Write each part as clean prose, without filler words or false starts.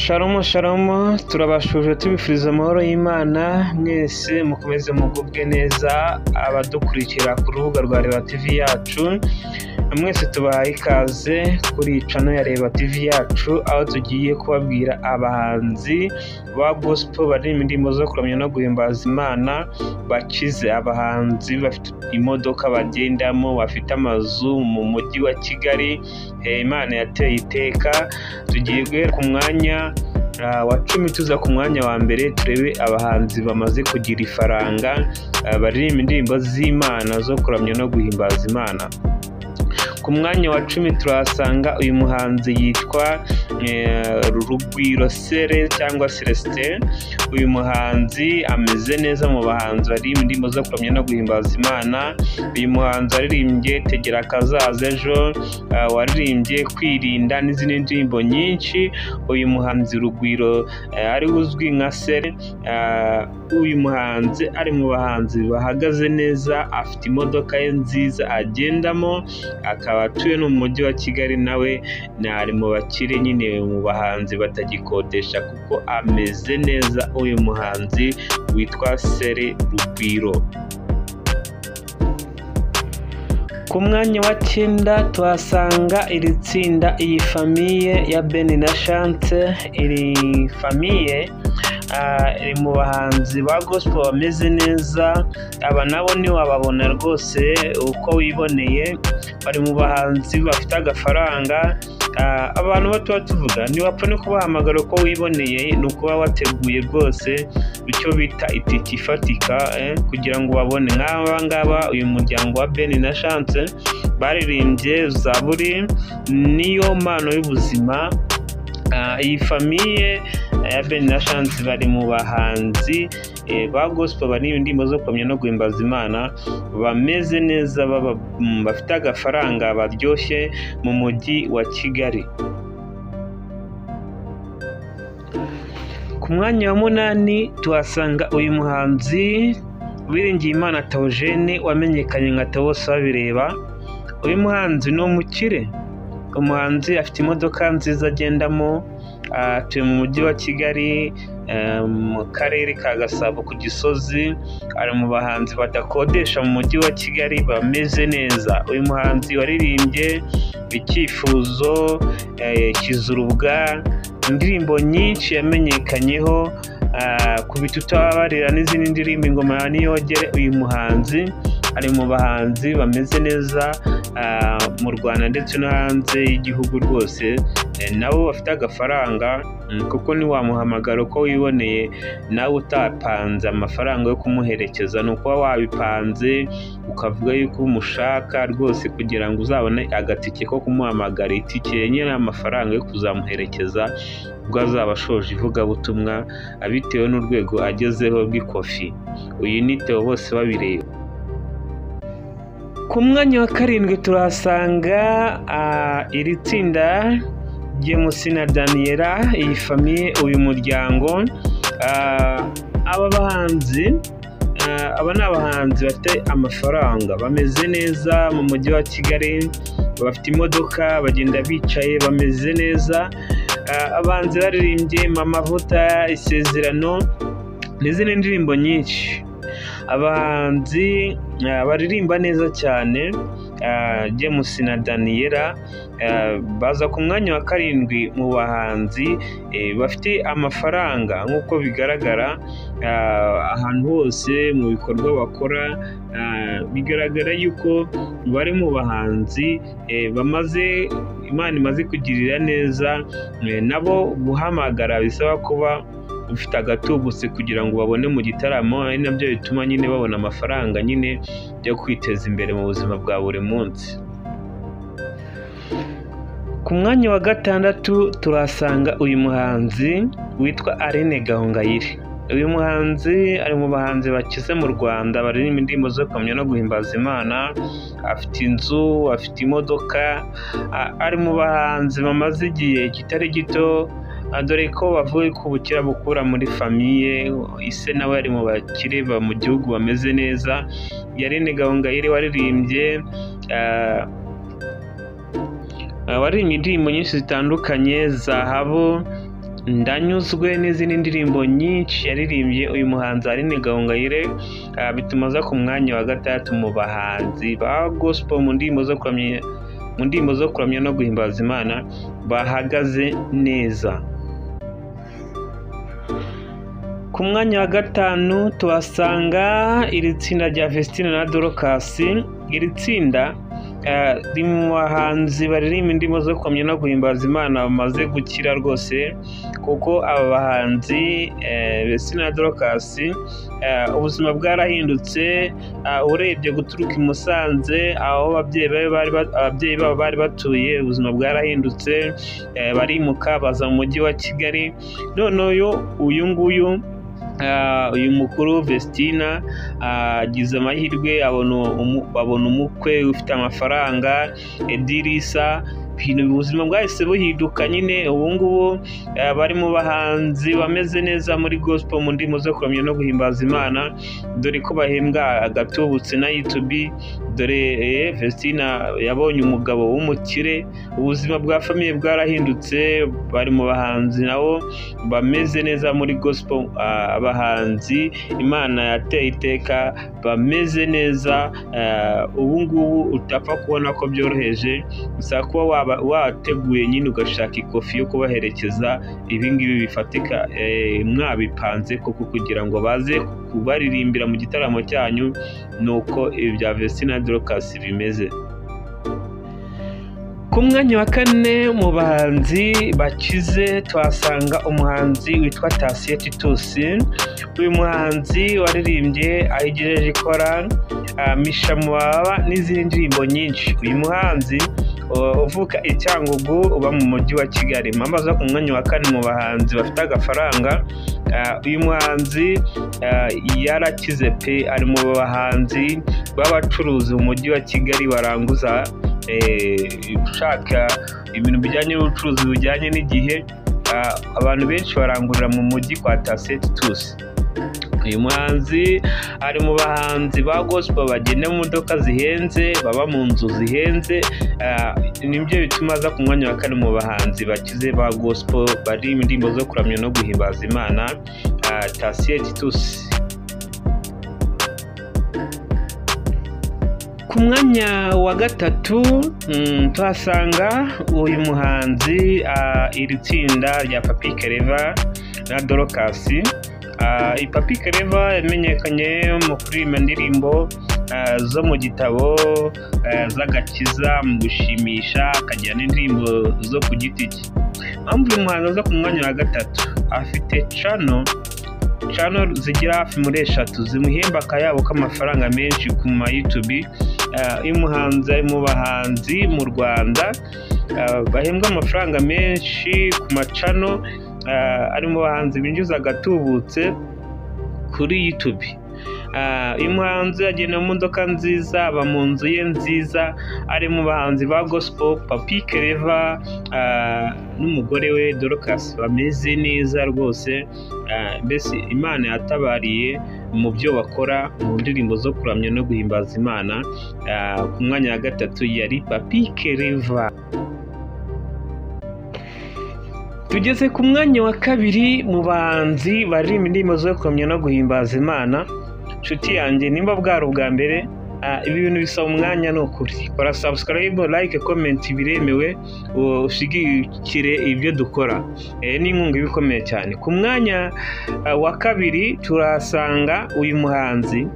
Shalom shalom, turabashuje tubifuriza amahoro y'Imana, mwese mukomeze mugubwe neza abadukurikira ku rubuga rwa Reba TV yacu. Mwese tubahaye ikaze kuri channel ya Reba TV yacu, aho tugiye kubabwira abahanzi ba gospel baririmba indirimbo zo kuramya no guhimbaza Imana bakize, abahanzi bafite imodoka bagendamo, bafite amazu mu mujyi wa Kigali. Imana yateye iteka. Tugiye guhera ku mwanya wa 10 tuza ku mwanya wa mbere, turebe abahanzi bamaze kugira ifaranga baririmba indirimbo z'Imana zo kuramya no guhimbaza Imana. Ku mwanya wa 10 turahasanga uyu muhanzi yitwa Rugwiro Sere cyangwa Celestin. Uyu muhanzi ameze neza mu bahanzi baririmba indirimbo zo kuramya no guhimbaza Imana. Uyu muhanzi waririmbye Tegera Akazaza Ejo, waririmbye Kwirinda n'izindi ndirimbo nyinshi. Uyu muhanzi Rugwiro ari uzwi nka Sere. Uyu muhanzi ari mu bahanzi bahagaze neza, afite imodoka ye nziza agendamo, akaba atuye no mu mujyi wa Kigali. Nawe ari mu bakire nyine, mu bahanzi batagikodesha kuko ameze neza. Uyu muhanzi witwa Sere Rugwiro. Ku mwanya wa 9 tuhasanga iri tsinda, iyi famiye ya Ben na Chance. Iri famiye iri mu bahanzi ba gospel bameze neza. Aba nabo ntiwababona rwose uko wiboneye, bari mu bahanzi bafite agafaranga. Abantu bato tuvuga ntiwapfa no kubahamagara uko wiboneye, ni ukuba wateguye rwose icyo bita itike ifatika kugira ngo babone. Nk'aba ngaba uyu muryango wa Ben na Chance baririmbye Zaburi niyo mpano y'ubuzima. Iyi famiye ya Ben na Chance bari mu bahanzi ba gospel bari indirimbo zo kuramya no guhimbaza Imana, bameze neza, bafite agafaranga, baryoshye mu mujyi wa Kigali. Ku mwanya wa 8 tuhasanga uyu muhanzi Uwiringiyimana Theogene wamenyekanye nka Theo Bosebabireba. Uyu muhanzi ni umukire, umuhanzi afite imodoka nziza agendamo, atuye mu mujyi wa Kigali mu karere ka Gasabo ku Gisozi. Ari mu bahanzi badakodesha mu mujyi wa Kigali bameze neza. Uyu muhanzi waririmbye Icyifuzo, Kizurubwa, indirimbo nyinshi yamenyekanyeho, Kubita Utababarira n'izindi ndirimbo, Ingoma ya Niyogere. Uyu muhanzi ari mu bahanzi bameze neza mu Rwanda ndetse no hanze y'igihugu rwose, nabo bafite agafaranga, kuko ntiwamuhamagara uko wiboneye nawe utapanze amafaranga yo kumuherekeza. Ni ukuba wabipanze ukavuga yuko umushaka rwose kugira ngo uzabone agatike ko kumuhamagara, itike nyine amafaranga yo kuzamuherekeza ubwo azaba ashoje ivugabutumwa bitewe n'urwego agezeho rw'ikofi. Uyu ni Theo Bosebabireba. Ku mwanya wa 7 turahasanga iri tsinda James na Daniela. Iyi famiye, uyu muryango, aba bahanzi, aba ni abahanzi bafite amafaranga, bameze neza mu mujyi wa Kigali, bafite imodoka, bagenda bicaye, bameze neza. Abahanzi baririmbye Mamavuta, Isezerano n'izindi ndirimbo nyinshi. Abahanzi baririmba neza cyane, James na Daniela baza ku mwanya wa 7 mu bahanzi bafite amafaranga. Nk'uko bigaragara ahantu hose mu bikorwa bakora, bigaragara yuko bari mu bahanzi bamaze, Imana imaze kugirira neza. Nabo guhamagara bisaba kuba ufite agatubutse kugira ngo babone mu gitaramo, ari nabyo bituma nyine babona amafaranga nyine yo kwiteza imbere mu buzima bwa buri munsi. Ku mwanya wa 6 turasanga uyu muhanzi witwa Aline Gahongayire. Uyu muhanzi ari mu bahanzi bakize mu Rwanda baririmba indirimbo zo kuramya no guhimbaza Imana. Afite inzu, afite imodoka, ari mu bahanzi bamaze igihe kitari gito, dore ko bavuye ko ubukira bukura muri famiye. Ise nawe ari mu bakire mu gihugu bameze neza. Aline Gahongayire waririmbye indirimbo nyinshi zitandukanye, Zahabu, Ndanyuzwe n'izindi ndirimbo nyinshi yaririmbye uyu muhanzi Aline Gahongayire, bituma aza ku mwanya wa 6 mu bahanzi ba gospel mu ndirimbo zo kuramya no guhimbaza Imana bahagaze neza. Ku mwanya wa 5 tuhasanga iri tsinda rya Vestine na Dorcas. Iri tsinda riri mu bahanzi baririmba indirimbo zo kuramya no guhimbaza Imana bamaze gukira rwose, kuko aba bahanzi Vestine na Dorcas ubuzima bwarahindutse. Urebye guturuka i Musanze aho ababyeyi babo bari batuye, ubuzima bwarahindutse, barimuka baza mu mujyi wa Kigali. None uyu nguyu uyu mukuru Vestina agize amahirwe abona umukwe ufite amafaranga, Edirisa, ubuzima bwahise buhinduka nyine. Ubu ngubu bari mu bahanzi bameze neza muri gospel mu ndirimbo zo kuramya no guhimbaza Imana, dore ko bahembwa agatubutse na YouTube. Dore Vestina yabonye umugabo w'umukire, ubuzima bwa famiye bwarahindutse, bari mu bahanzi nabo bameze neza muri gospel, abahanzi Imana yateye iteka bameze neza. Ubu ngubu utapfa kubona ko byoroheje, gusa kuba wateguye nyine ugashaka ikofi yo kubaherekeza, ibi ngibi bifatika mwabipanze koko kugira ngo baze kubaririmbira mu gitaramo cyanyu. Nuko ibi bya Vestine na Dorcas bimeze. Ku mwanya wa 4 mu bahanzi bakize tuhasanga umuhanzi witwa Thacien Titus. Uyu muhanzi waririmbye Aho Igejeje Ikora, Misha mu Mababa n'izindi ndirimbo nyinshi. Uyu muhanzi uvuka i Cyangugu uba mu mujyi wa Kigali. Mpamvu aza ku mwanya wa 4 mu bahanzi bafite agafaranga. Uyu muhanzi yarakize pe, ari mu bahanzi b'abacuruzi mu mujyi wa Kigali baranguza, ushaka ibintu bijyanye n'ubucuruzi bijyanye n'igihe, abantu benshi barangurira mu mujyi kwa Thacien Titus. Uyu muhanzi ari mu bahanzi ba gospel bagenda mu modoka zihenze, baba mu nzu zihenze, nibyo bituma aza ku mwanya wa 4 mu bahanzi bakize ba gospel bari indirimbo zo kuramya no guhimbaza Imana, Thacien Titus. Ku mwanya wa 3 tuhasanga uyu muhanzi, iri tsinda rya Papi Clever na Dorcas. Papi Clever yamenyekanye mu kuririmba indirimbo zo mu gitabo z'agakiza, mu gushimisha, akagira n'indirimbo zo ku giti cye. Mpamvu uyu muhanzi aza ku mwanya wa 3, afite channel zigera hafi muri 3 zimuhemba akayabo k'amafaranga menshi ku ma YouTube. Uyu muhanzi ari mu bahanzi mu Rwanda bahembwa amafaranga menshi ku macano, ari mu bahanzi binjiza agatubutse kuri YouTube. Uyu muhanzi agenda mu modoka nziza, aba mu nzu ye nziza, ari mu bahanzi ba gospel. Papi Clever n'umugore we Dorcas bameze neza rwose, mbese Imana yatabariye mu byo bakora mu ndirimbo zo kuramya no guhimbaza Imana. Ku mwanya wa 3 yari Papi Clever. Tugeze ku mwanya wa 2 mu bahanzi baririmba indirimbo zo kuramya no guhimbaza Imana. Nshuti yanjye, nimba bwari ubwa mbere, ibi bintu bisaba umwanya, ni ukuri. Kora subscribe, like, comment biremewe, ushigikire ibyo dukora, ni inkunga iba ikomeye cyane. Ku mwanya wa 2 turasanga uyu muhanzi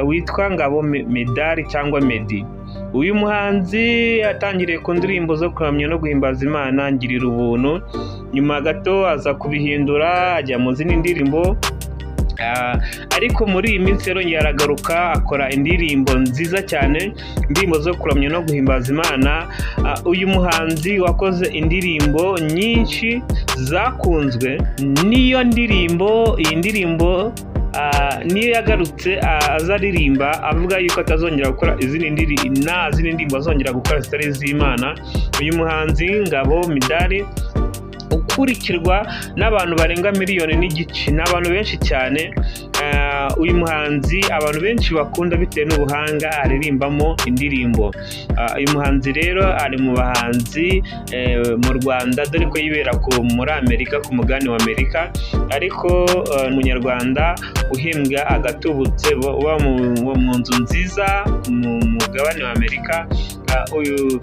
witwa Ngabo Medali cyangwa Meddy. Uyu muhanzi yatangiriye ku ndirimbo zo kuramya no guhimbaza Imana, Ngirira Ubuntu, nyuma gato aza kubihindura ajya mu zindi ndirimbo, ariko muri iyi minsi rero yaragaruka akora indirimbo nziza cyane, indirimbo zo kuramya no guhimbaza Imana. Uyu muhanzi wakoze indirimbo nyinshi zakunzwe, niyo ndirimbo, iyi ndirimbo niyo yagarutse azaririmba avuga yuko atazongera gukora izindi ndirimbo azongera gukora zitari iz'Imana. Uyu muhanzi Ngabo Midali Ukurikirwa n'abantu barenga 1.5 miliyoni, ni abantu benshi cyane. Uyu muhanzi abantu benshi bakunda bitewe n'ubuhanga aririmbamo indirimbo. Uyu muhanzi rero ari mu bahanzi mu Rwanda, dore ko yibera muri Amerika, ku mugabane wa Amerika, ariko umunyarwanda uhembwa agatubutse, uba mu nzu nziza mu mugabane wa Amerika, uyu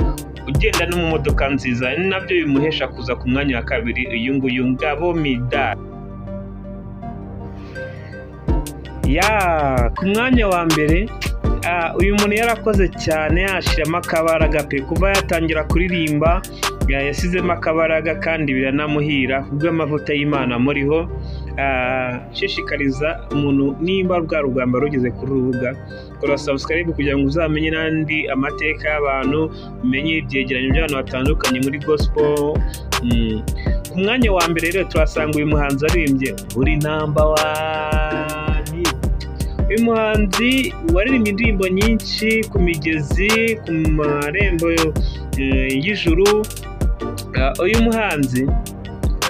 ugenda no mu modoka nziza, ni nabyo bimuhesha kuza ku mwanya wa kabiri, uyu nguyu Ngabo Midali. Ya, ku mwanya wa mbere, uyu muntu yarakoze cyane, yashiramo akabaraga pe. Kuva yatangira kuririmba yasizemo akabaraga kandi biranamuhira kubw'amavuta y'Imana muriho. Shishikariza umuntu nimba rwa rugamba rugeze kuri rubuga, kora subscribe kugira ngo uzamenye n'andi amateka y'abantu, umenye ibyegeranyo by'abantu batandukanye muri gospel. Ku mwanya wa mbere rero tuhasanga uyu muhanzi aririmbye uri number one. Uyu muhanzi waririmbye indirimbo nyinshi ku migezi, ku marembo y'ijuru. Uyu muhanzi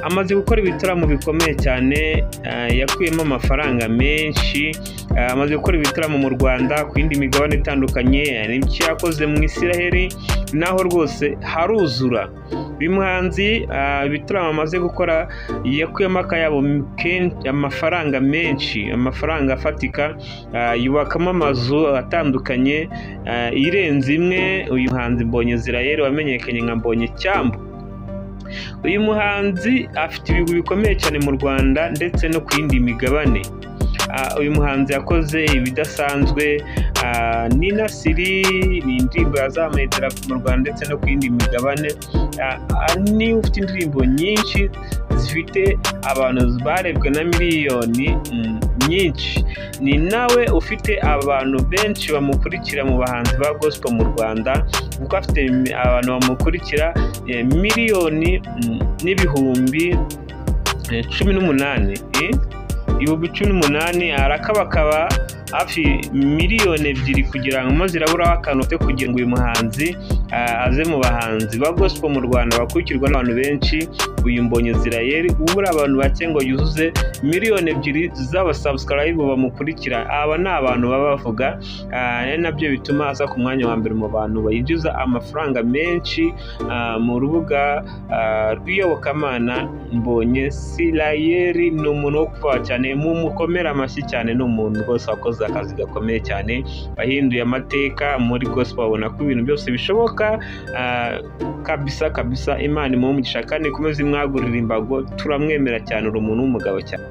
amaze gukora ibitaramo bikomeye cyane, yakuyemo amafaranga menshi, amaze gukora ibitaramo mu Rwanda, ku yindi migabane itandukanye, n'icyo yakoze mu Isiraheli naho rwose haruzura. Uyu muhanzi ibitaramo amaze gukora yakuyemo akayabo amafaranga menshi, amafaranga afatika, yubakamo amazu atandukanye irenze imwe. Uyu muhanzi Mbonyi Israel wamenyekanye nka Mbonyi Cyambu. Uyu muhanzi afite ibigwi bikomeye cyane mu Rwanda ndetse no ku yindi migabane. Uyu muhanzi yakoze ibidasanzwe. Nina Siri ni indirimbo yazamuye idarapo mu Rwanda ndetse no ku yindi migabane. Ni ufite indirimbo nyinshi zifite abantu barebwe na miliyoni nyinshi. Ni nawe ufite abantu benshi bamukurikira mu bahanzi ba gospel mu Rwanda, kuko afite abantu bamukurikira miliyoni n'ibihumbi 18, ibihumbi 18, arakabakaba hafi miliyoni 2 kugira ngo maze iraburaho akantu kugira ngo uyu muhanzi aze mu bahanzi ba gospel mu Rwanda bakurikirwa n'abantu benshi. Uyu Mbonyi Israel ubura abantu bake ngo yuzuze miliyoni 2 z'abasubscribe bamukurikira. Aba ni abantu baba bavuga, nabyo bituma aza ku mwanya wa mbere mu bantu bayinjiza amafaranga menshi mu rubuga rw'iyobokamana. Mbonyi Israel ni umuntu wo kubaha cyane, mumukomera amashyi cyane, ni umuntu rwose wakoze akazi gakomeye cyane, wahinduye amateka muri gospel. Babona ko ibintu byose bishoboka kabisa kabisa. Imana imuhe umugisha kandi ikomeze imwagurira imbago, turamwemera cyane, uri umuntu w'umugabo cyane.